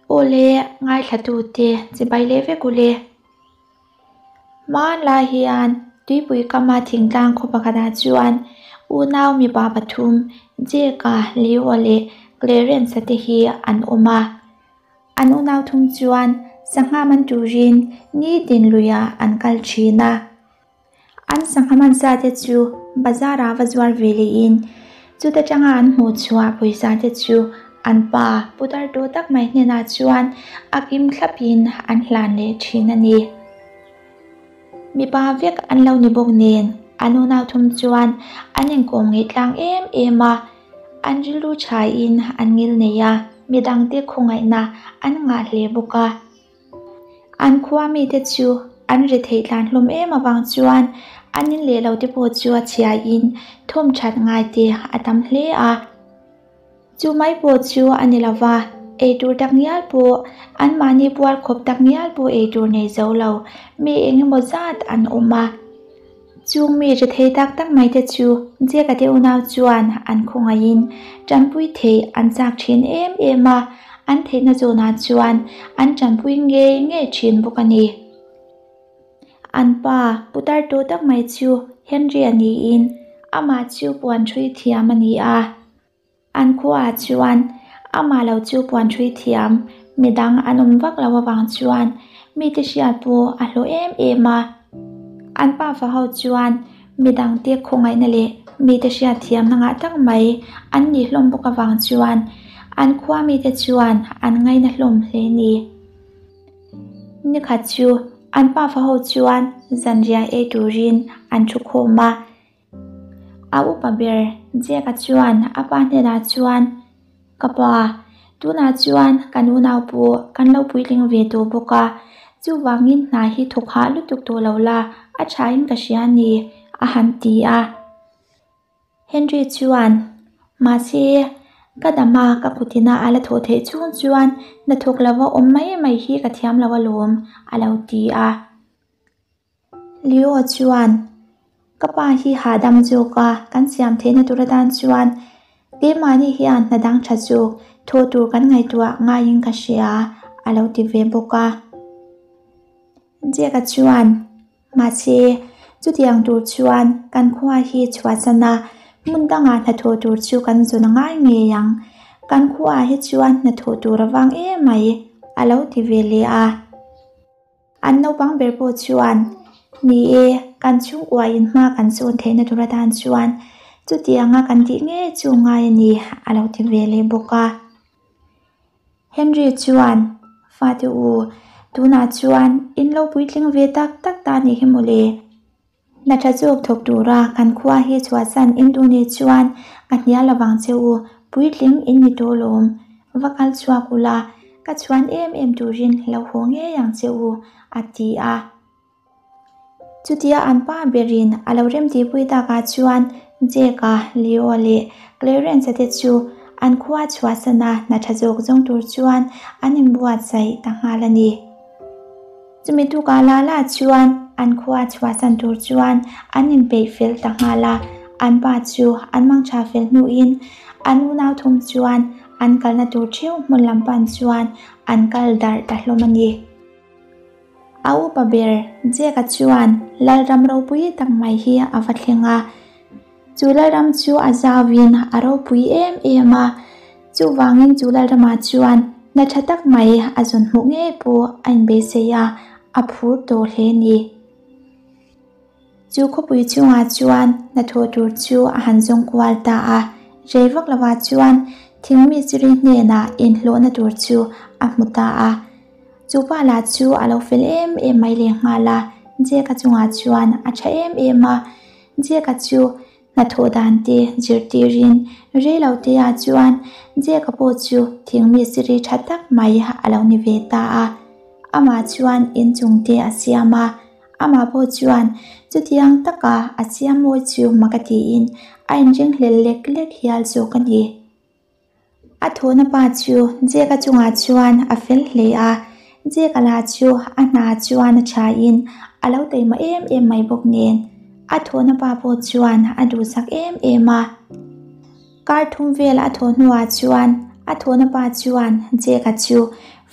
Awle, ngaithlatute chibai leh vek ule. Hmanlai hian tuipui kama thingtlang khaw pakhatah chuan unau mipa pathum Jake-a, Leo-a leh Clarence-a te hi an awm a. An unau thum chuan sangha man turin nitin luiah an kal thin a. An sangha hmansa te chu bazar ah va zuar ve leh in chuta tanga an hmuh chhuah pawisa te chu an pa putar tawh tak mai hnenah chuan a kim thlap in an hlan leh thin a ni. Mipa vek an lo ni bawk nen an unau thum chuan an inkawm ngei tlang em em a, an rilru tha in an ngil nei a, midangte khawngaihna an ngah hle bawk a. An khua mite chu an ri theih tlan hlawm em avang chuan an in leh lo te pawh chu a chhia in thawm that ngai te a tam hle a. Chu mai pawh chu a ni lova, eitur tak ngial pawh anmahni puar khawp tak ngial pawh eitur nei zo lo mi eng emaw zat an awm a. Chung mi ri thei tak tak mai te chu Jeka te unau chuan an khawngaihin tanpui theih an chak thin em em a, an theihna zawnah chuan an tanpui ngei ngei thin bawk a ni. An pa putar tawh tak mai chu Henry-a niin amah chu puan thui thiam a ni a. An khuaah chuan amah lo chu puan ṭhui thiam midang an awm vak lo avang chuan mite hriat pawh a hlawh em em a. An pafa ho chuan midangte khawngaihna leh mite hriat thiamna ngah tak mai an nih hlawm bawk avang chuan an khua mite chuan an ngaina hlawm hle ni. Nikhat chu an pafa ho chuan zanriah ei turin an thu khawm a. A upa ber Jack-a chuan a pa hnenah chuan, Ka pa, tunah chuan kan unau pawh kan lo puitling ve tawh bawk a, chuvangin hna hi thawk hah lutuk tawh lo la, a thain ka hria a ni, a han ti a. Henry chuan, Mahse, ka dam a, ka kutina a la thawh theih chhung chuan hnathawk lova awm mai mai hi ka thiam lo alawm, a lo ti a. Leo chuan, Ka pa hi hahdam zawk a, kan siam theihna tur atan chuan keimahni hian hna dang tha zawk thawh tur kan ngaihtuah ngaiin ka hria, a lo ti ve bawk a. Jack-a chuan, Mahse, chutiang tur chuan kan khua hi chhuahsan a, hmun dangah hnathawh tur chu kan zawn a ngai ngei ang. Kan khuaah hi chuan hnathawh tur a vang em mai, a lo ti ve leh a. An naupang ber pawh chuan, Ni e, kan chhungkuain hma kan sawn theihna tur atan chuan chutianga kan tih ngei chu ngai a ni, a lo ti ve leh bawk a. Henry chuan, Fate u, tunah chuan in lo puitling ve tak tak ta nih hi mawle. Hna tha zawk thawk tura kan khua hi chhuahsan in duh nih chuan ka hnial avang che u, puitling in ni tawh lawm. Va kal chhuak ula, ka chhuan em em turin lo haw ngei ang che u, a ti a. Chutia an pa berin a lo remtihpui takah chuan Jake-a, Leo-a leh Clarence-a te chu an khua chhuahsana hna tha zawk zawng tur chuan an inbuatsaih ta nghal a ni. Chumi tukah la la chuan an khua chhuahsan tur chuan an inpeih fel ta nghal a, an pa chu an mangtha fel hnuin an unau thum chuan an kalna tur theuh hmun lam pan chuan an kal darh ta hlawm a ni. A upa ber Jack-a chuan Lalram ropui tak mai hi a va thleng a, chu Lalram chu a zauin a ropui em em a, Chuvangin chu Lalramah chuan hna tha tak mai a zawn hmuh ngei pawh a inbeisei a, a phur tawh hle ni. Chu khawpui chungah chuan hnathawh tur chu a han zawng kual ta a, rei vak lovah chuan thingmi chiri hnenah inhlawhna tur chu a hmu ta a. Chu pa lah chu a lo fel em em mai lehnghal a, Jack-a chungah chuan a tha em em a, Jack-a chu Hnathawh dan te zirtirin rei lo te ah chuan Jack-a pawh chu thingmi siri tha tak mai a lo ni ve ta a. Amah chuan inchung te a siam a, amah pawh chuan chutiang taka a siam mawi chu mak a tiin a inringhlel lek lek hial zawk a ni. A thawhna pa chu Jack-a chungah chuan a fel hle a, Jack-a lah chu a hna chuan a thain a lo taima em em mai bawk nen, a thawhna pa pawh chuan a duhsak em em a. Kar thum vel a thawh hnuah chuan A thawhna pa chuan Jack-a chu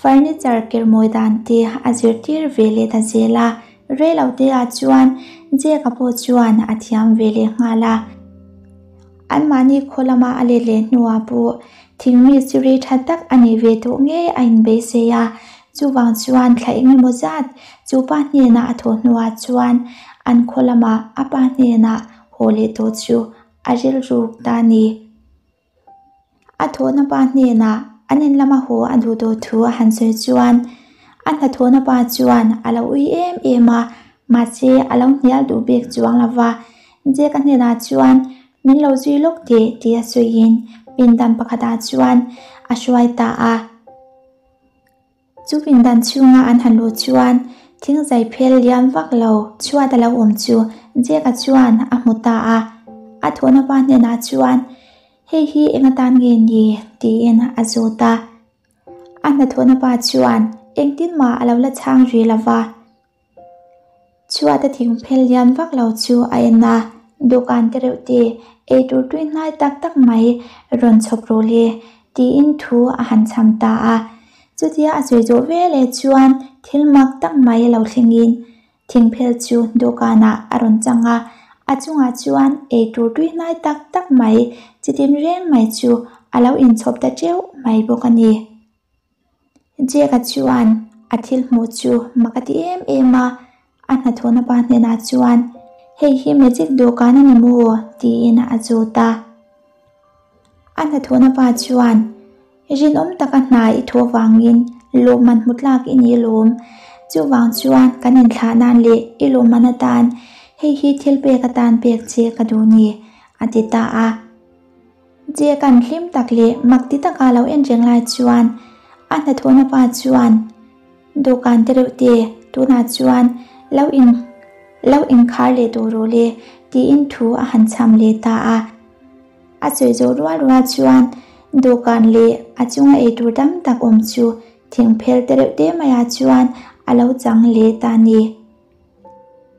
furniture ker mawi dan te a zirtir ve leh ta zel a, reilote-ah chuan Jack-a pawh chuan a thiam ve leh nghal a. Anmahni khaw lama a let leh hnuah pawh thingmi siri tha tak a nih ve tawh ngei a inbeisei a, chuvang chuan thla engemaw zat chu pa hnenah a thawh hnuah chuan an khaw lama a pa hnenah haw leh tawh chu a rilruk ta a ni. A thawhna pa hnenah an in lama haw a duh tawh thu a han sawi chuan a hnathawhna pa chuan a lo ui em em a, mahse a lo hnial duh bik chuang lo va. Jack-a hnenah chuan min lo zui lawk teh tih a sawiin pindan pakhatah chuan a hruai ta a. Chu pindan chhunga an han luh chuan thing zai phel lian vak lo chhuat a lo awm chu Jack-a chuan a hmu ta a. A thawhna pa hnenah chuan, Hei hi eng atan nge ni? tiin a zawt a. A hnathawhna pa chuan engtin mah a lo la chhang rih lo va. Chhuat a thing phel lian vak lo chu a en a, dawhkan te reuh te eitur tui hnai tak tak mai rawn chhawp rawh le tiin thu a han chham ta a. Chutia a sawi zawh veleh chuan thil mak tak mai lo thlengin thing phel chu dawhkanah a rawn chang a, a chungah chuan eitur tui hnai tak tak mai chitin reng mai chu a lo inchhawp ta teuh mai bawk a ni. Jack-a chuan a thil hmuh chu mak a ti em em a, a hnathawhna pa hnenah chuan, Hei hi magic dawhkan a ni maw? tiin a zawt a. A hnathawhna pa chuan, Rinawm taka hna i thawh vangin lawmman hmu tlak i ni lawm. Chuvang chuan kan inthlah nan leh i lawmman atan hei hi thil pek atan pek che ka duh ni, a ti ta a. Jack-a'n hlim tak leh mak ti taka lo en reng lai chuan a hnathawhna pa chuan dawhkan te reuh te tunah chuan lo in lo inkhar leh tawh rawh le tiin thu a han chham leh ta a. A sawi zawh rual rual chuan dawhkan leh a chunga eitur tam tak awm chu thingphel te reuh te maiah chuan a lo chang leh ta a ni.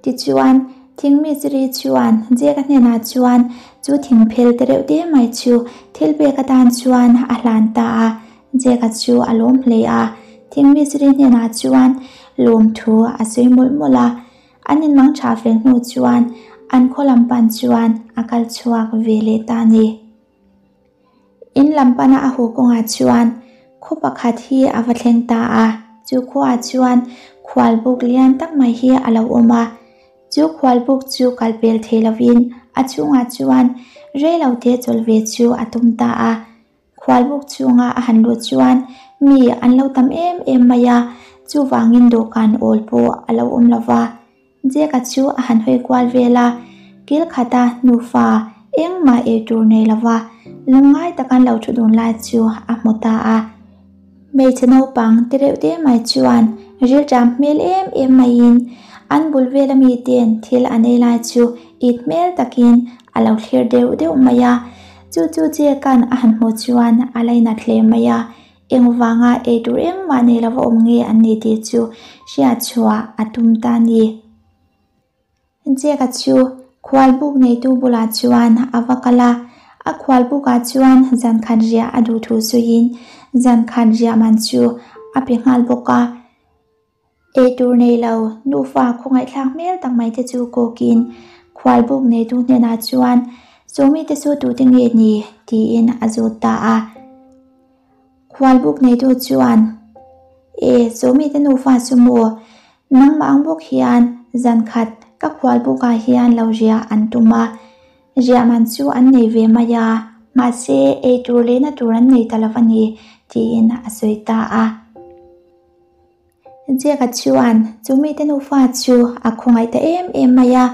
Tichuan, thingmistiri chuan Jack-a hnenah chuan chu thingphel te reuh te mai chu thil pek atan chuan a hlan ta a. Jack-a chu a lawm hle a, thingmistiri hnenah chuan lawmthu a sawi mawlh mawlh a. An inmang tha fel hnu chuan an khaw lam pan chuan a kal chhuak ve leh ta a ni. In lam pana a haw kawngah chuan khaw pakhat hi a va thleng ta a, chu khuaah chuan khualbuk lian tak mai hi a lo awm a. Chu khualbuk chu kal pel thei lovin a chhungah chuan reilote chawlh ve chu a tum ta a. Khualbuk chhunga a han luh chuan mi an lo tam em em mai a, chuvangin dawhkan awl pawh a lo awm lo va. Jack-a chu a han hawi kual vel a, kil khata nufa engmah ei tur nei lova lungngai taka an lo thu dun lai chu a hmu ta a. Hmeichhe naupang te reuh te mai chuan rilṭam hmel em em maiin an bul vela miten thil an ei lai chu it hmel takin a lo thlir deuh deuh mai a. Chu chu Jack-a'n a han hmuh chuan a lainat hle mai a, Engvanga ei tur engmah nei lova awm nge an ni tih chu hriat chhuah a tum ta a ni. Jack-a chu khualbuk neitu bulah chuan a va kal a, a khualbukah chuan zan khat riah a duh thu sawiin zan khat riah man chu a pe nghal bawk a. Ei tur nei lo nufa khawngaihthlak hmel tak mai te chu kawkin khualbuk neitu hnenah chuan Sawmi te chu tute nge ni? tiin a zawt ta a. Khualbuk neitu chuan, E, Sawmi te nufa chu maw? Nangmah ang bawk hian zan khat ka khualbukah hian lo riah an tum a, riah man chu an nei ve mai a, mahse ei tur lehna tur an nei ta lo a ni, tiin a sawi ta a. Jack-a chuan chu mite nufa chu a khawngaih ta em em mai a,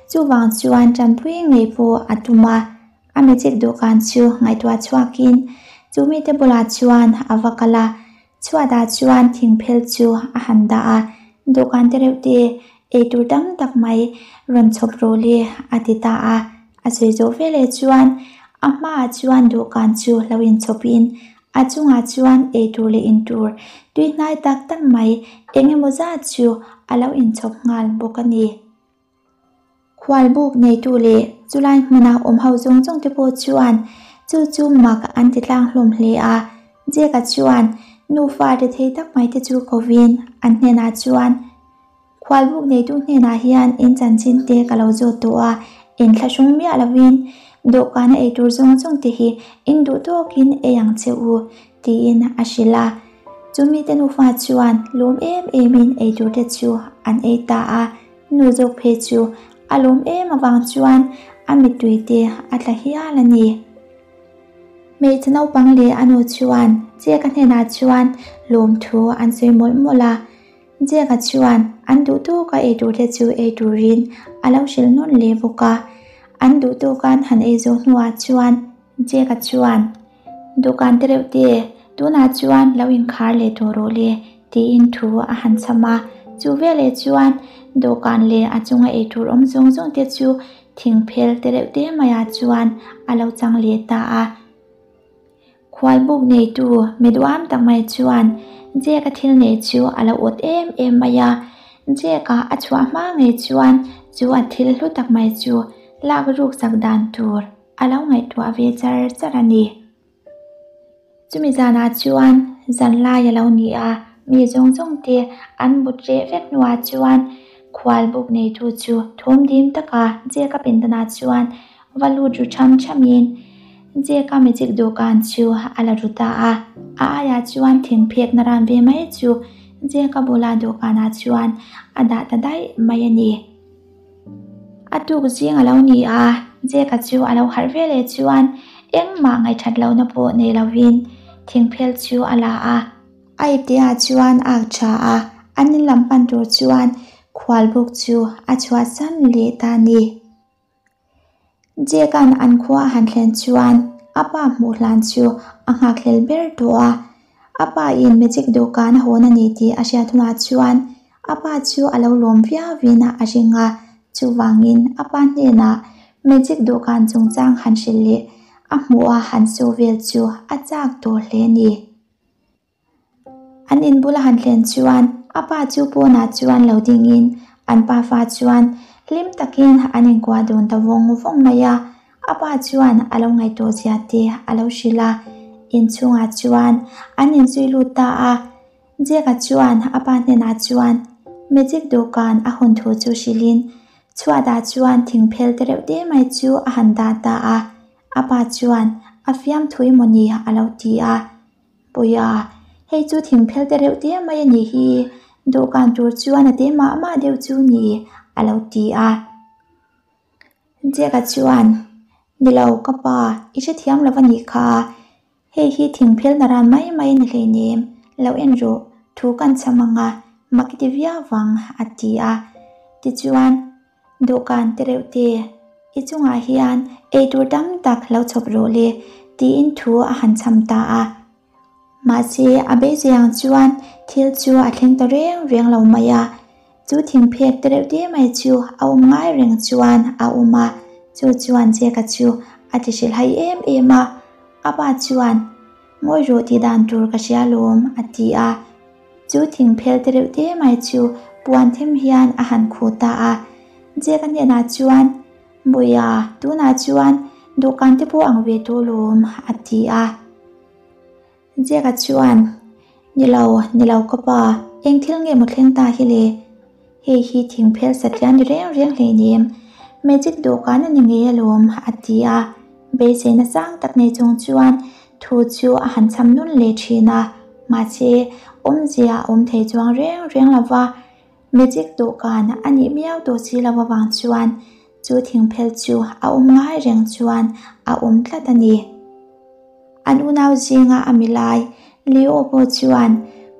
chuvang chuan tanpui ngei pawh a tum a. A magic dawhkan chu ngaihtuah chhuakin chu mite bulah chuan a va kal a, chhuatah chuan thingphel chu a han dah a, dawhkan te reuh te eitur tam tak mai rawn chhawp rawh le a ti ta a. A sawi zawh veleh chuan a hmaah chuan dawhkan chu lo inchhawpin A chungah chuan eitur leh intur tui hnai tak tak mai eng emaw zat chu a lo inchhawp nghal bawk a ni. Khualbuk neitu leh chulai hmuna awm ho zawng zawng te pawh chuan chu chu mak an ti tlang hlawm hle a. Jack-a chuan nufa rethei tak mai te chu kovin an hnenah chuan, Khualbuk neitu hnenah hian in chanchin te ka lo zawt tawh a, inthlahrung miah lovin dawhkana eitur zawng zawng te hi in duh tawkin ei ang che u, tiin a hrilh a. Chumi te nufa chuan lawm em emin eitur te chu an ei ta a, nu zawk phei chu a lawm em avang chuan a mittui te a tla hial a ni. Hmeichhe naupang leh a nu chuan Jack-a hnenah chuan lawmthu an sawi mawlh mawlh a. Jack-a chuan an duh tawka ei turte chu ei turin a lo hrilh nawn leh bawk a. An duh tawka an han ei zawh hnuah chuan Jack-a chuan, Dawhkan te reuh te, tunah chuan lo inkhar leh tawh rawh le, tiin thu a han chham a. Chu veleh chuan dawhkan leh a chunga ei tur awm zawng zawng te chu Thingphel te reuh te maiah chuan a lo chang leh ta a. Khualbuk neitu mi duam tak mai chuan Jack-a thil neih chu a lo awt em em mai a. Jack-a a chhuah hma ngei chuan chu a thil hlu tak mai chu lak ruk chak dan tur a lo ngaihtuah ve char char a ni. Chumi zanah chuan zanlai a lo ni a, mi zawng zawng te an but reh vek hnuah chuan khual buk neitu chu thawm dim taka Jack-a pindanah chuan va lut ru tham thamin Jack-a magic dawhkan chu a la ru ta a. A aiah chuan thingphekna ran ve mai chu Jack-a bula dawhkanah chuan a dah ta daih mai a ni. A tuk zing a lo ni a, Jack-a chu a lo harh ve leh chuan engmah ngaihthat lohna pawh nei lovin thingphel chu a la a. A ipteah chuan a ak tha a, an in lam pan tur chuan khual buk chu a chhuahsan leh ta a ni. Jack-a'n an khua a han thlen chuan a pa hmuh hlan chu a nghakhlel ber tawh a. A pa in magic dawhkan a hawn a ni tih a hriat hunah chuan a pa chu a lo lawm viauin a ring a, chuvangin a pa hnenah magic dawhkan chungchang han hrilh leh a hmuh a han saw vel chu a chak tawh hle a ni. An in bula han thlen chuan a pa chu pawnah chuan lo dingin an pafa chuan hlim takin an inkuah dun ta vawng vawng mai a. A pa chuan a lo ngaihtuah zia te a lo hrilh a, inchhungah chuan an inzui lut ta a. Jack-a chuan a pa hnenah chuan magic dawhkan a hawn thu chu hrilhin chhuatah chuan thingphel te reuh te mai chu a han dah ta a. A pa chuan a fiamthui mawni a lo ti a. Puia, hei chu thingphel te reuh te mai a nih hi, dawhkan tur chuan a te mah mah deuh chu ni, a lo ti a. Jack-a chuan, Ni lo, ka pa, i hrethiam lo a nih kha, hei hi thingphel na ran mai mai a ni hleinem, lo en rawh, thu kan chham ang a, mak i ti viau vang, a ti a. Tichuan, Dawhkan te reuh te, i chungah hian eitur tam tak lo chhawp rawh le, tiin thu a han chham ta a. Mahse, a beisei ang chuan thil chu a thleng ta reng reng lo mai a. Chu thingphek te reuh te mai chu a awm ngai reng chuan a awm a, chu chuan Jack-a chu a ti hrilhhai em em a. A pa chuan, Ngawi rawh tih dan tur ka hria lawm, a ti a. Chu thingphel te reuh te mai chu puan them hian a han khuh ta a. Jack-a hnenah chuan, Bawiha, tunah chuan dawhkan te pawh ang ve tawh lawm, a ti a. Jack-a chuan, Ni lo, ni lo ka pa, eng thil nge maw thleng ta hi le? Hei hi thingphel satliah ni reng reng hleinem, magic dawhkan a ni ngei alawm, a ti a. Beiseina sang tak nei chung chuan thu chu a han chham nun leh thin a, mahse awmzia a awm thei chuang reng reng lo va, magic dawhkan a nih miau tawh si lo avang chuan chu thingphel chu a awm ngai reng chuan a awm tlat a ni. An unau zinga a milai Leo pawh chuan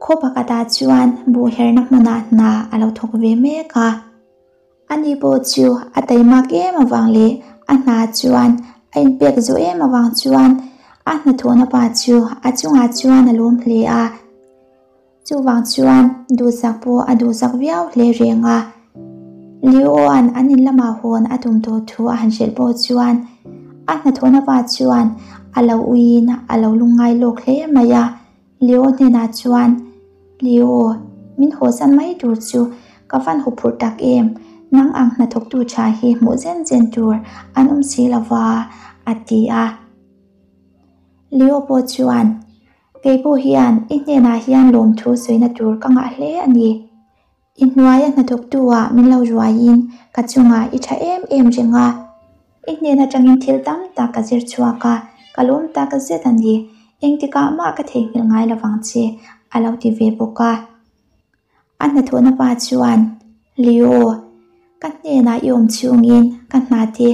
khaw pakhatah chuan buh herna hmunah hna a lo thawk ve mek a. Ani pawh chu a taimak em avang leh a hna chuan a inpek zawh em avang chuan a hnathawhna pa chu a chungah chuan a lawm hle a. Chuvang chuan duhsak pawh a duhsak viau hle reng a. Leo-a'n an in lamah hawn a tum tawh thu a han hrilh pawh chuan a hnathawhna pa chuan a lo uiin a lo lungngai lawk hle mai a. Leo hnenah chuan, Leo, min hawsan mai tur chu ka van huphurh tak em, nang ang hnathawktu tha hi hmuh zen zen tur an awm si lo va, a ti a. Leo pawh chuan. Kei pawh hian i hnenah hian lawmthu sawina tur ka ngah hle a ni. I hnuaia hnathawktu ah min lo ruaiin ka chungah i tha em em reng a. I hnen atangin thil tam tak ka zir chhuak a, ka lawm tak zet a ni. Engtikah mah ka theihnghilh ngai lovang che, a lo ti ve bawk a. A hnathawhna pa chuan, Leo, ka hnenah i awm chhungin ka hna te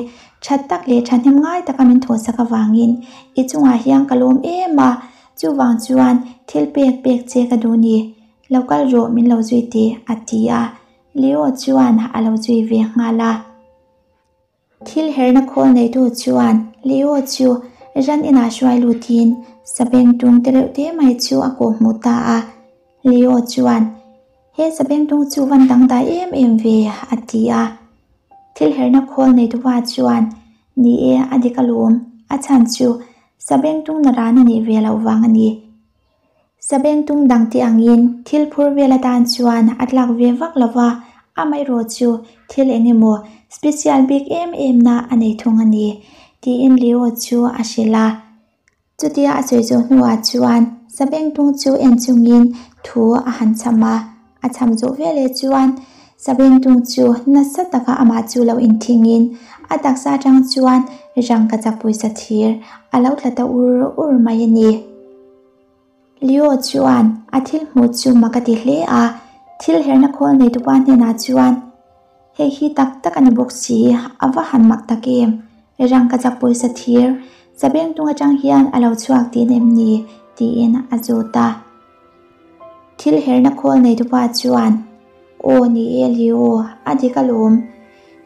that tak leh thahnem ngai taka min thawhsak avangin i chungah hian ka lawm em a, chuvang chuan thil pek pek che ka duh ni. Lo kal rawh min lo zui teh, a ti a. Leo chuan a lo zui ve nghal a. Thil herna khawl neitu chuan Leo chu ran inah hruai lutin sabengtung te reuh te mai chu a kawh hmuh ta a. Leo chuan, He sabengtung chu van dangdai em em ve, a ti a. Thil herna khawl neitupa chuan, Ni e, a dik alawm, a chhan chu sabengtung naran a nih ve loh vang a ni. Sabengtung dangte angin thil phur vel atan chuan a tlak ve vak lo va, amaherawh chu thil eng emaw special bik em em na a nei thung a ni, tiin Leo chu a hrilh a. Chutia a sawi zawh hnuah chuan Sabengtung chu en chungin thu a han cham a, a cham zawh veleh chuan Sabengtung chu nasa taka amah chu lo inthingin a taksa atang chuan rangkachak pawisa thir a lo tla ta ur ur mai a ni. Leo chuan a thil hmuh chu mak a ti hle a, thil herna khawl neitupa hnenah chuan, Hei hi tak tak a ni bawk si, a va han mak tak em? Rangkachak pawisa thir Sabengtung atang hian a lo chhuak tih em ni? tiin a zawt a. Thil herna khawl neitupa chuan, Aw ni e Leo, a dik alawm.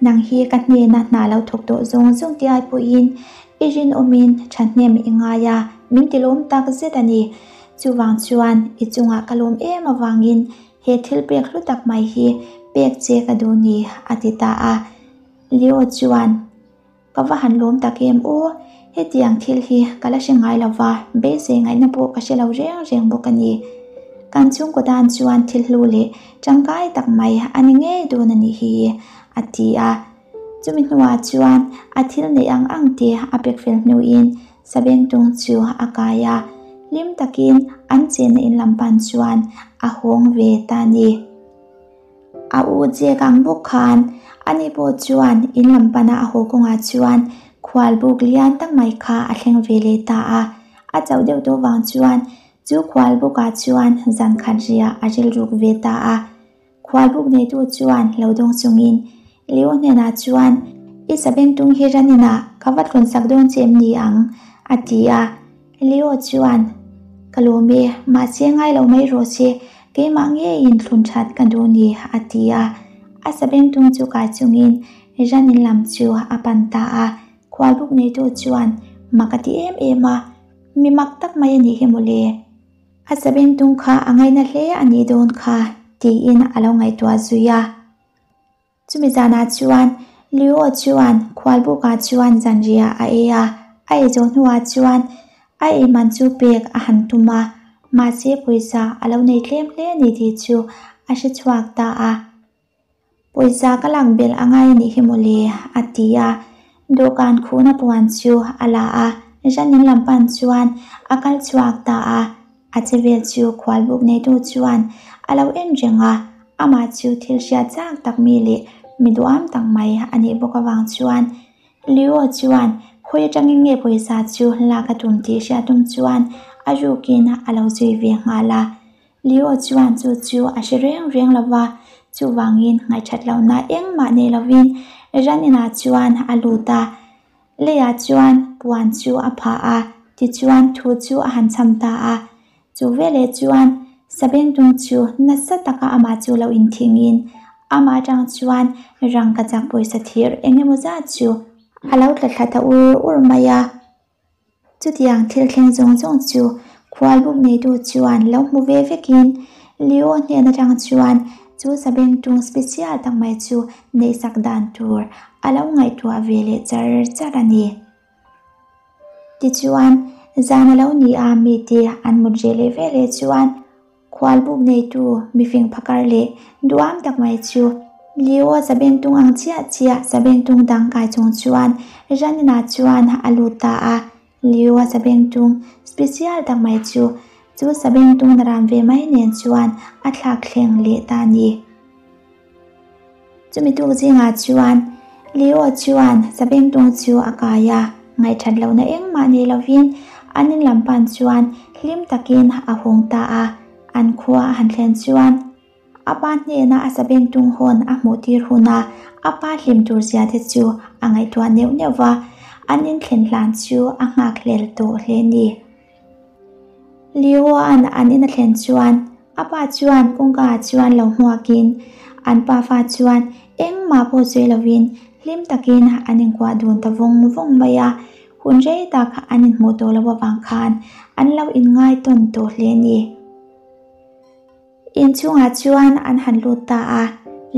Nang hi ka hnena hna lo thawk tawh zawng zawng ti ai pawhin i rinawmin thahnem i ngai a, min ti lawm tak zet a ni. Chuvang chuan i chungah ka lawm em avangin he thil pek hlu tak mai hi pek che ka duh ni, a ti ta a. Leo chuan. Ka va han lawm tak em aw, hetiang thil hi ka la hre ngai lo va, beisei ngaihna pawh ka hre lo reng reng bawk a ni. Kan chhungkaw tan chuan thil hlu leh tangkai tak mai a ni ngei dawn a nih hi, a ti a. Chumi hnuah chuan a thil neih ang ang te a pek fel hnuin Sabengtung chu a kai a, hlim takin an chenna in lam pan chuan a hawng ve ta a ni. A u Jack ang bawk khan ani pawh chuan in lam pana a haw kawngah chuan khual buk lian tak mai kha a thleng ve leh ta a. A chauh deuh tawh vang chuan chu khual bukah chuan zan khat riah a rilruk ve ta a. Khual buk neitu chuan lo dawng chungin Leo hnenah chuan, I sabengtung hi ran inah ka va tlawn sak dawn che em ni ang? a ti a. Leo chuan, Ka lawm e, mahse ngai lo mai rawh se, keimah ngeiin thlun that ka duh ni, a ti a. A sabengtung chu kai chungin ran in lam chu a pan ta a. Khualbuk neitu chuan mak a ti em em a, Mi mak tak mai a nih hi mawle. A sabengtung kha a ngaina hle a nih dawn kha, tiin a lo ngaihtuah zui a. Chumi zanah chuan Leo chuan khualbukah chuan zanriah a ei a, a ei zawh hnuah chuan a ei man chu pek a han tum a, mahse pawisa a lo nei tlem hle a ni tih chu a hre chhuak ta a. Pawisa ka lak belh a ngai a nih hi mawle, a ti a. Dawhkan khuhna puan chu a la a, Janin lam pan chuan a kal chhuak ta a. A che vel chu khualbuk neitu chuan a lo en reng a, amah chu thil hriat chak tak mi leh mi duham tak mai a nih bawk avang chuan Leo chuan khawi atangin nge pawisa chu lak a tum tih hriat tum chuan a rukin a lo zui ve nghal a. Leo chuan chu chu a hre reng reng lo va, chuvangin ngaihthat lohna engmah nei lovin ran inah chuan a lut a. Leiah chuan puan chu a phah a, tichuan thu chu a han cham ta a. Chu veleh chuan Sabengtung chu nasa taka amah chu lo inthingin amah atang chuan rangkachak pawisa thir eng emaw zat chu a lo tla thla ta ur ur mai a. Chutiang thil thleng zawng zawng chu khualbuk neitu chuan lo hmu ve vekin Leo hnen atang chuan chu Sabengtung special tak mai chu neihsak dan tur a lo ngaihtuah ve leh char char a ni. Tichuan, zan a lo ni a mite an mut reh leh ve leh chuan Khualbuk neitu mifing phakar leh duam tak mai chu Leo Sabengtung ang chiah chiah Sabengtung dang kai chung chuan Ranina chuan a lut ta a. Leo Sabengtung special tak mai chu Chu sabengtung naran ve mai nen chuan a thlak thleng leh ta a ni. Chumi tuk zingah chuan Leo chuan sabengtung chu a kai a, ngaihthat lohna engmah nei lovin an in lam pan chuan hlim takin a hawng ta a. An khua a han thlen chuan a pa hnena a sabengtung hawn a hmuh tir huna a pa hlim tur zia te chu a ngaihtuah neuh neuh va, an inthlen hlan chu a nghakhlel tawh hle a ni. Leo-a'n an in a thlen chuan a pa chuan kawngkaah chuan lo hmuakin an pafa chuan engmah pawh sawi lovin hlim takin an inkuah dun ta vawng vawng mai a, hun rei tak an inhmuh tawh loh avang khan an lo inngai tawn tawh hle a ni. Inchhungah chuan an han lut ta a,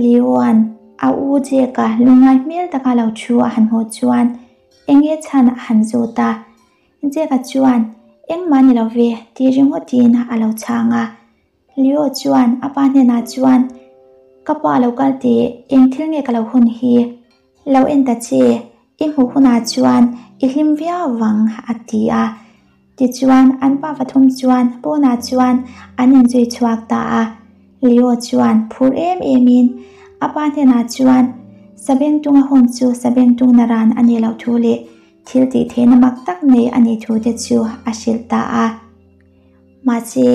Leo-a'n a u Jake-a lungngai hmel taka lo thu a han hmuh chuan enge chhan a han zawt a. Jake-a chuan, Engmah ni lo ve, ti ringawtin a lo chhang a. Leo chuan a pa hnenah chuan, Ka pa lo kal teh, eng thil nge ka lo hun hi? Lo en ta che, i hmuh hunah chuan i hlim viau vang, a ti a. Tichuan an pa pathum chuan pawnah chuan an inzui chhuak ta a. Leo chuan phur em emin a pa hnenah chuan, Sabengtunga hun chu Sabengtung naran a nih loh thu leh Thil tih theihna mak tak nei a nih thu te chu a hrilh ta a. Mahse,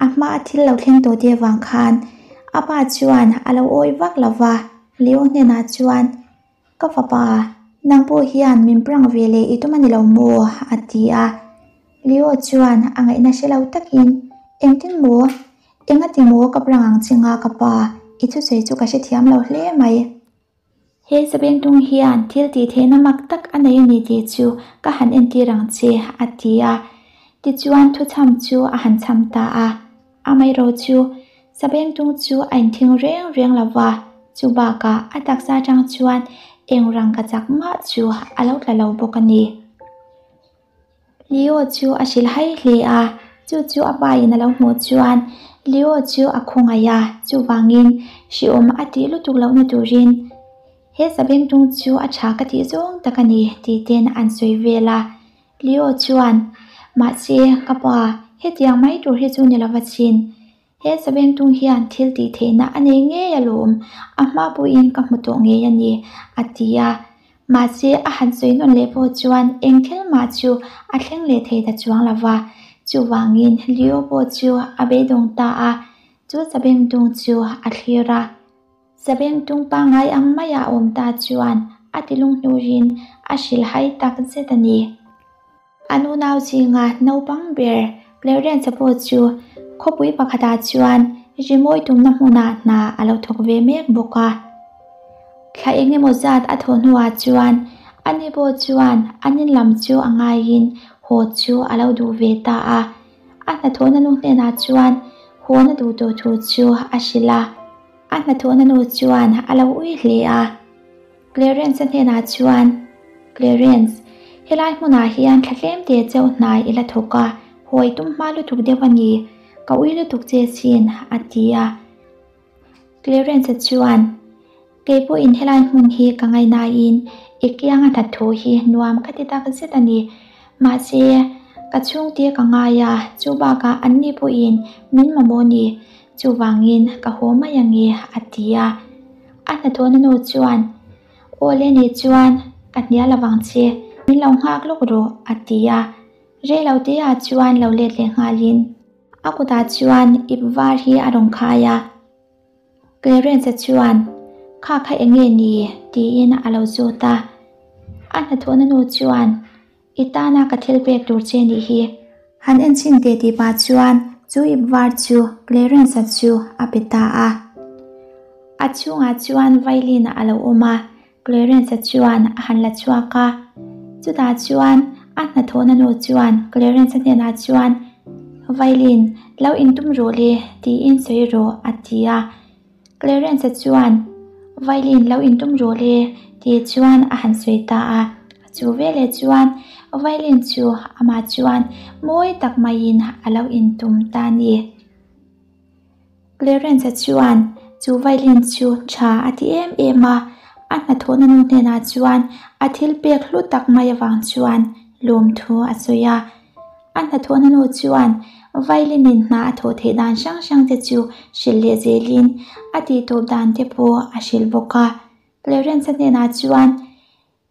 a hma a thil lo thleng tawh te avang khan a pa chuan a lo awih vak lo va, Leo hnenah chuan, Ka fapa, nang pawh hian min prank ve leh i tum a ni lo maw? a ti a. Leo chuan a ngaihna hre lo takin, Engtin maw? Engati maw ka prank ang che nga ka pa? I thusawi chu ka hrethiam lo hle mai. He sabengtung hian thil tih theihna mak tak a nei a ni tih chu ka han entir ang che, a ti a. Tichuan thuchham chu a han chham ta a. Amaherawh chu sabengtung chu a inthing reng reng lo va, chu bakah a taksa atang chuan eng rangka chak mah chu a lo tla lo bawk a ni. Leo chu a hrilh hai hle a, chu chu a pa in a lo hmuh chuan Leo chu a khawngaih a, chuvangin hriawm a tih lutuk lohna turin he sabengtung chu a tha ka tih zawng tak a ni tih ten an sawi vel a. Leo chuan, Mahse, ka pa, hetiang mai tur hi chu ni lova chin. He sabengtung hian thil tih theihna a nei ngei alawm, a hma pawhin ka hmu tawh ngei a ni, a ti a. Mahse, a han sawi nawn leh pawh chuan eng thil mah chu a thleng leh thei ta chuang lo va. Chuvangin Leo pawh chu a beidawng ta a, chu sabengtung chu a thlir a. Sabengtung pangngai ang maia a awm ta chuan a ti lunghnurin a hrilhhai tak zet a ni. An unau zinga naupang ber Clarence-a pawh chu khawpui pakhatah chuan rimawi tumna hmunah hna a lo thawk ve mek bawk a. Thla eng emaw zat a thawh hnuah chuan ani pawh chuan an in lam chu a ngaiin haw chu a lo duh ve ta a. A hnathawhna nu hnenah chuan hawna duh tawh thu chu a hrilh a. A hnathawhna nu chuan a lo ui hle a. Clarence-a hnenah chuan, Clarence, helai hmunah hian thla tlem te chauh hnai i la thawk a, hawi tum hma lutuk deuh a ni, ka ui lutuk che sin, a ti a. Clarence-a chuan, Kei pawhin helai hmun hi ka ngaihnain i kianga hnathawh hi nuam ka ti tak zet a ni. Mahse, ka chhungte ka ngai a, chu bakah anni pawhin min mamawh ni, chuvangin ka haw mai ang e, a ti a. A hnathawhna nu chuan, Aw le nih chuan ka hnial avang che, min lo nghak lawk rawh, a ti a. Rei lo te ah chuan lo let leh nghalin a kutah chuan ip var hi a rawn khai a. Clarence-a chuan, Kha kha eng nge ni? tiin a lo zawt a. A hnathawhna nu chuan, I tana ka thil pek tur che nih hi. Han en chhin teh tih pah chuan chu ip var chu Clarence-a chu a pe ta a. A chhungah chuan violin a lo awm a, Clarence-a chuan a han la chhuak a. Chutah chuan a hnathawhna nu chuan Clarence-a hnenah chuan, Violin, lo intum rawh le, tiin sawi rawh, a ti a. Clarence-a chuan, Violin lo intum rawh le, tih chuan a han sawi ta a. Chu veleh chuan violin chu amah chuan mawi tak maiin a lo intum ta a ni. Clarence-a chuan chu violin chu tha a ti em em a, a hnathawhna nu hnenah chuan a thil pek hlu tak mai avang chuan lawmthu a sawi a. A hnathawhna nu chuan Violin-in hna a thawh theih dan hrang hrang te chu hrilh leh zelin a tih tawp dan te pawh a hrilh bawk a. Clarence-a hnenah chuan,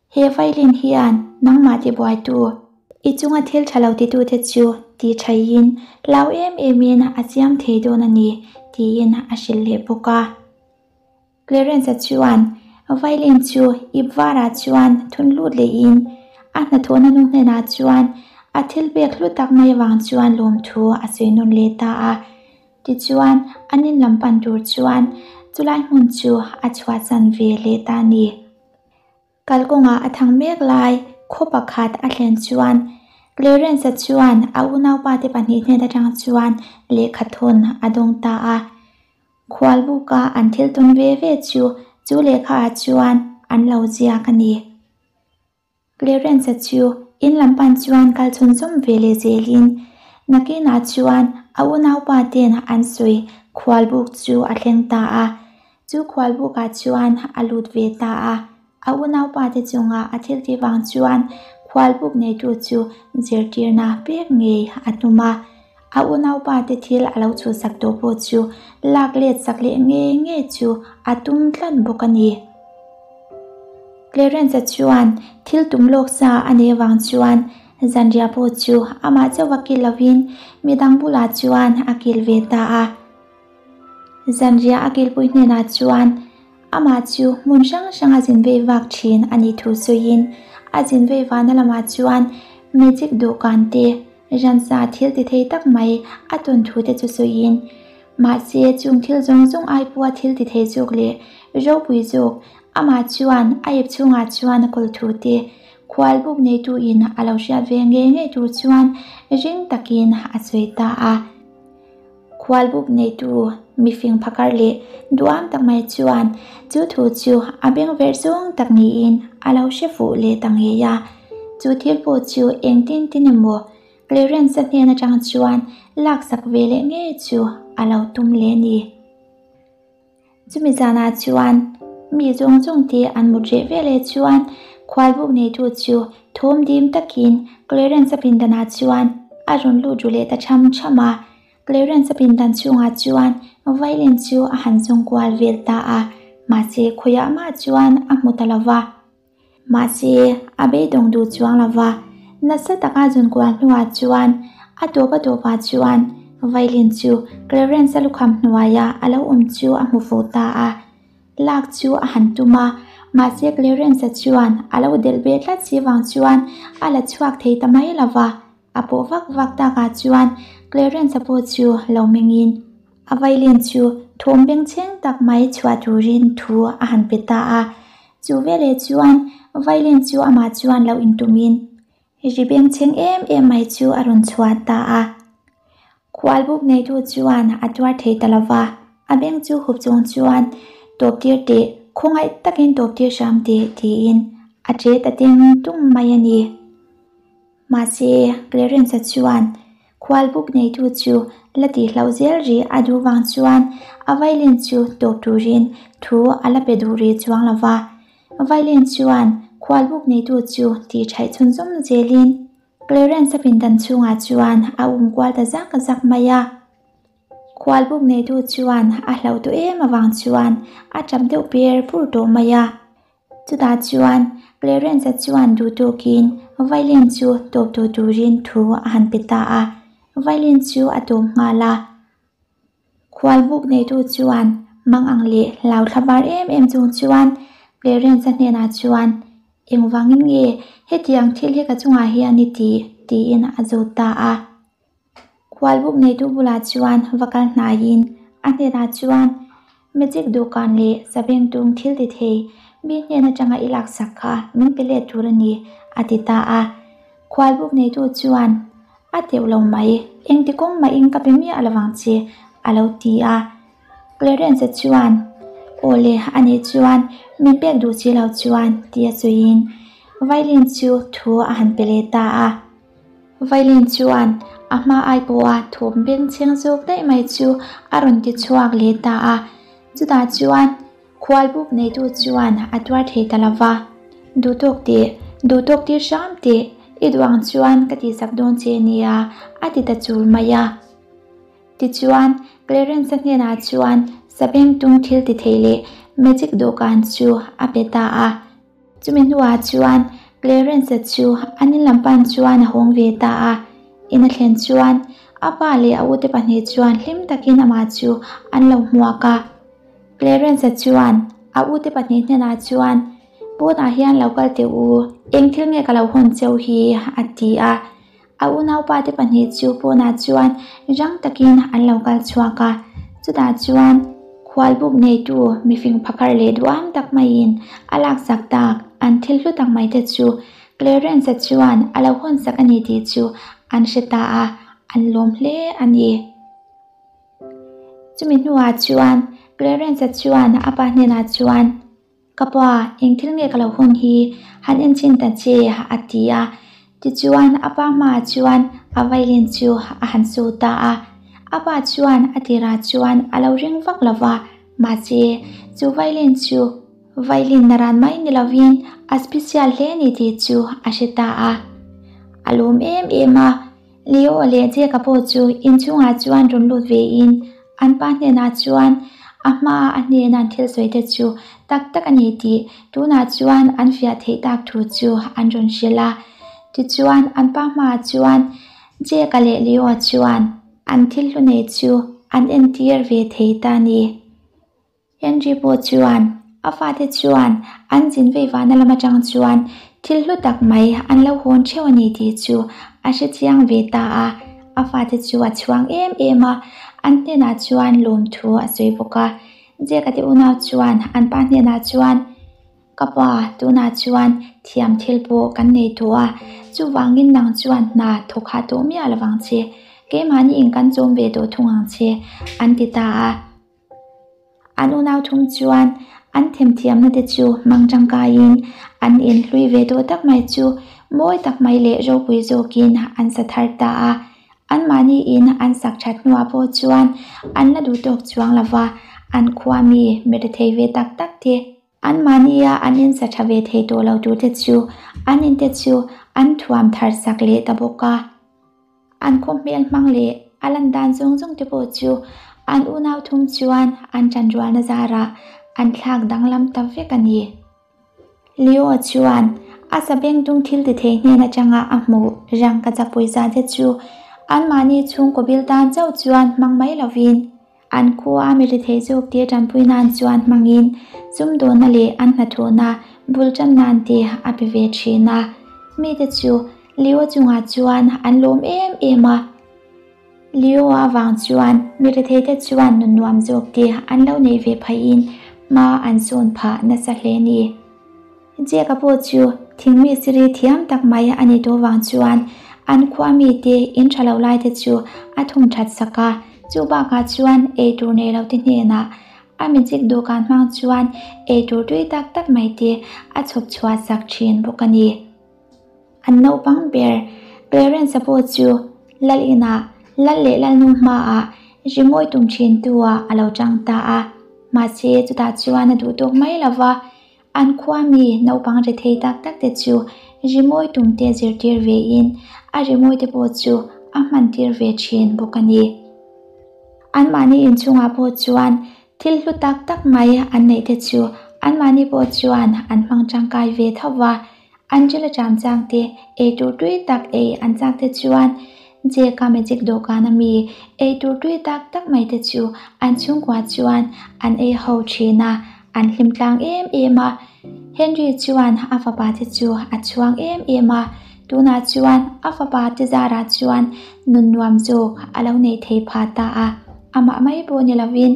He violin hian nangmah tibuaitu, i chunga thil tha lo titute chu ti thaiin hlau em emin a siam thei dawn a ni, tiin a hrilh leh bawk a. Clarence-a chuan violin chu ip varah chuan thun lut lehin a hnathawhna nu hnenah chuan a thil pek hlu tak mai avang chuan lawmthu a sawi nawn leh ta a. Tichuan, an in lam pan tur chuan chulai hmun chu a chhuahsan ve leh ta a ni. Kalkawngah a thang mek lai khaw pakhat a thlen chuan Clarence-a chuan a unaupa te pahnih hnen atang chuan lehkha thawn a dawng ta a. Khualbuka an thil tawn ve ve chu chu lehkha ah chuan an lo ziak a ni. Clarence-a chu in lam pan chuan kal chhunzawm ve leh zelin nakinah chuan a unaupa ten an sawi khualbuk chu a thleng ta a. Chu khualbukah chuan a lut ve ta a. A unaupa te chunga a thil tih vang chuan khualbuk neitu chu zirtirna pek ngei a tum a. A unaupa te thil a lo chhuhsak tawh pawh chu lak let sak leh ngei ngei chu a tum tlat bawk a ni. Clarence-a chuan thil tum lawk sa a neih avang chuan zanriah pawh chu amah chauh a kil lovin midang bulah chuan a kil ve ta a. Zanriah a kilpui hnenah chuan amah chu hmun hrang hrang a zin vei vak thin a nih thu sawiin a zin vei vahna lamah chuan magic dawhkan te ransa thil ti thei tak mai a tawn thu te chu sawiin mahse chung thil zawng zawng ai pawha thil ti thei zawk leh ropui zawk amah chuan a ip chhungah chuan a kawl thu te khualbuk neitu in a lo hriat ve ngei ngei tur chuan ring takin a sawi ta a. Khualbuk neitu mifing phakar leh duam tak mai chuan chu thu chu a beng verh zawng tak niin a lo hre fuh leh ta ngei a. Chu thil pawh chu engtin tin emaw Clarence-a hnen atang chuan laksak ve leh ngei chu a lo tum leh a ni. Chumi zanah chuan mi zawng zawng te an mut reh veleh chuan khualbuk neitu chu thawm dim takin Clarence-a pindanah chuan a rawn lut ru leh ta tham tham a. Clarence-a pindan chhungah chuan violin chu a han zawng kual vel ta a, mahse khawiah mah chuan a hmu ta lo va. Mahse, a beidawng duh chuang lo va, nasa taka zun kual hnuah chuan a tawp a tawpah chuan violin chu Clarence-a lukham hnuaia a lo awm chu a hmu fo ta a. Lak chu a han tum a, mahse Clarence-a chuan a lo delh ve tlat si vang chuan a la chhuak thei ta mai lo va. A pawh vak vak takah chuan Clarence-a pawh chu lo mengin a violin chu thawm bengchheng tak mai chhuah turin thu a han pe ta a. Chu veleh chuan violin chu amah chuan lo intumin ri bengchheng em em mai chu a rawn chhuah ta a. Khualbuk neitu chuan a tuar thei ta lo va, a beng chu hup chung chuan tawp tir teh, khawngaih takin tawp tir hram teh tiin a ṭe ta teng tung mai a ni. Mahse, Clarence-a chuan khualbuk neitu chu la tihloh zel rih a duh vang chuan a violin chu tawp turin thu a la pe duh rih chuang lo va. Violin chuan khualbuk neitu chu tihṭhaih chhunzawm zelin Clarence-a pindan chhungah chuan a um kual ta zak zak mai a. Khualbuk neitu chuan a hlauh tawh em avang chuan a ṭap deuh per pur tawh mai a. Chutah chuan Clarence-a chuan duh tawkin violin chu tawp tawh turin thu a han pe ta a, violin chu a tawp nghal a. Khualbuk neitu chuan mang ang leh hlau thla var em em chung chuan Clarence-a hnenah chuan, Engvangin nge hetiang thil hi ka chungah hian i tih? tiin a zawt ta a. Khualbuk neitu bulah chuan va kal hnaiin a hnenah chuan Magic dawhkan leh sabengtung thil ti thei mi hnen atanga i laksak kha min pe let tur a ni, a ti ta a. Khualbuk neitu chuan a teuh lo mai, engti kawng mahin ka pe miah lovang che, a lo ti a. Clarence-a chuan, Aw le, a nih chuan min pek duh chi lo chuan, tia sawiin violin chu thu a han pe leh ta a. Violin chuan a hma ai pawha thawm bengchheng zawk daih mai chu a rawn ti chhuak leh ta a. Chutah chuan khualbuk neitu chuan a tuar thei ta lo va, Duhtawk teh, duhtawk tir hram teh, i duh ang chuan ka tihsak dawn che nia, a ti ta chul mai a. Tichuan, Clarence-a hnenah chuan sabengtung thil ti thei leh magic dawhkan chu a pe ta a. Chumi hnuah chuan Clarence-a chu an in lam pan chuan a hawng ve ta a. In a thlen chuan a pa leh a ute pahnih chuan hlim takin amah chu an lo hmuak a. Clarence-a chuan a ute pahnih hnenah chuan, Pawnah hian lo kal teh u, eng thil nge ka lo hawn cheu hi? a ti a. A unaupa te pahnih chu pawnah chuan rang takin an lo kal chhuak a, chutah chuan khualbuk neitu mifing phakar leh duam tak maiin a laksak tak an thil hlu tak mai te chu Clarence-a chuan a lo hawnsak a ni tih chu an hre ta a, an lawm hle a ni. Chumi hnuah chuan Clarence-a chuan a pa hnenah chuan, Ka pa, eng thil nge ka lo hawn hi? Han en chhin ta che, a ti a. Tichuan, a pa hmaah chuan a violin chu a han su ta a. A pa chuan a tirah chuan a lo ring vak lo va, mahse, chu violin chu violin naran mai ni lovin a special hle a ni tih chu a hre ta a. A lawm em em a, Leo leh Jake-a pawh chu inchhungah chuan rawn lut vein An pa hnenah chuan a hmaa a hnena an thil sawi te chu tak tak a ni tih tunah chuan an fiah theih tak thu chu an rawn hrilh a. Tichuan an pa hmaah chuan Jake-a leh Leo-a chuan an thil hlu nei chu an entir ve thei ta a ni. Henry pawh chuan a fate chuan an zin vei vahna lam atang chuan thil hlu tak mai an lo hawn theuh a ni tih chu a hre chiang ve ta a, a fate chu a chhuang em em a, an hnenah chuan lawmthu a sawi bawk a. Jake-a te unau chuan an pa hnenah chuan, Ka pa, tunah chuan thiam thil pawh kan nei tawh a, chuvangin nang chuan hna thawk hah tawh miah lovang che, keimahni in kan chawm ve tawh thung ang che, an ti ta a. An unau thum chuan an themthiamna te chu hmang tangkaiin an inhlui ve tawh tak mai chu mawi tak mai leh ropui zawkin an sa thar ta a. Anmahniin an sak that hnuah pawh chuan an la duh tawk chuang lo va, an khua mi mi rethei ve tak tak te, anmahnia an insa tha ve thei tawh lo tur te chu an inte chu an thuam thar sak leh ta bawk a. An khaw hmel hmang leh a lan dan zawng zawng te pawh chu an unau thum chuan an tanrualna zarah an thlak danglam ta vek a ni. Leo chuan a sabengtung thil ti thei hnen atanga a hmuh rangkachak pawisa te chu anmahni chhungkaw bil tan chauh chuan hmang mai lovin an khua mi rethei zawk te tanpui nan chuan hmangin sumdawnna leh an hnathawhna bul tan nan te a pe ve thin a. Mite chu Leo chungah chuan an lawm em em a. Leo avang chuan mi rethei te chuan nun nuam zawk te an lo nei ve phaiin hma an sawn phah nasa hle ni. Jake-a pawh chu thingmi siri thiam tak mai a ni tawh vang chuan an khua mite in tha lo lai te chu a thum that sak a, chu bakah chuan ei tur nei lo te hnenah a magic dawhkan hmang chuan ei tur tui tak tak mai te a chhawp chhuah sak thin bawk a ni. An naupang ber Clarence-a pawh chu lal inah lal leh lalnu hmaah rimawi tum thin tu ah a lo tang ta a, mahse chutah chuan a duh tawk mai lo va. An khua mi naupang rethei tak tak te chu rimawi tum te zirtir ve in a rimawi te pawh chu a hman tir ve thin bawk a ni. Anmahni inchhungah pawh chuan thil hlu tak tak mai an neih te chu anmahni pawh chuan an hmang tangkai ve tho va, Angela cham chang te ei tur tui tak ei an chak te chuan Jake-a magic dawhkan a mi ei tur tui tak tak mai te chu an chhungkua chuan an ei ho thin a, an hlim tlang em em a. Henry chuan a fapa te chu a chhuang em em a, tunah chuan a fapa te zarah chuan nun nuam zawk a lo nei thei pha ta a, amah mai pawh ni lovin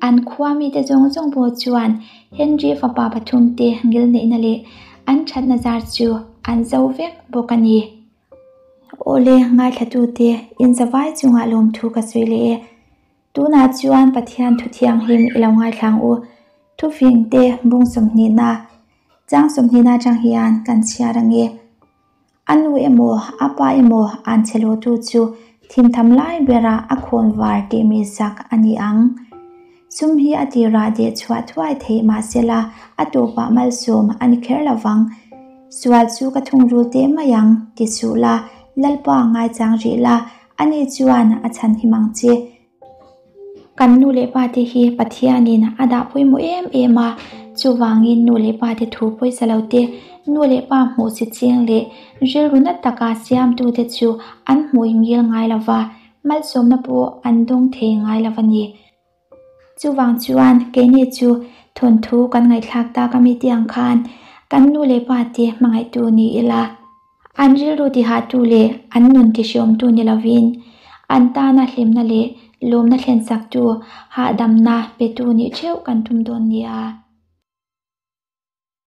an khua mite zawng zawng pawh chuan Henry fapa pathum te ngil neihna leh an thatna zar chu an zo vek bawk a ni. Awle, ngaithlatute, inzavai chungah lawmthu ka sawi leh e. Tunah chuan Pathian thu thianghlim i lo ngaithlang u. Thufing te bung sawmhnihna, chang sawmhnihna atang hian kan chhiar ang e. A nu emaw a pa emaw an che lotu chu thimtham lai berah a khawn var tih mi sak a ni ang. Sum hi a tirah deh chhuah thuai theih mahsela a tawpah malsawm a ni kher lovang. Sual chu ka thungrul teh mai ang ti suh la, Lalpa ngaichang rih la, ani chuan a chhan him ang che. Kan nu leh pa te hi Pathianin a dah pawimawh em em a, chuvangin nu leh pa te thu pawisa lo te, nu leh pa hmuh si ching leh rilru na taka siamtu te chu an hmui ngil ngai lo va, malsawmna pawh an dawng thei ngai lo a ni. Chuvang chuan keini chu thawnthu kan ngaihthlak tak a mi te ang khan kan nu leh pa te hmangaihtu ni ila, an rilru tihahtu leh an nun tihriawmtu ni lovin an tana hlimna leh lawmna thlensaktu hahdamna petu nih theuh kan tum dawn nia.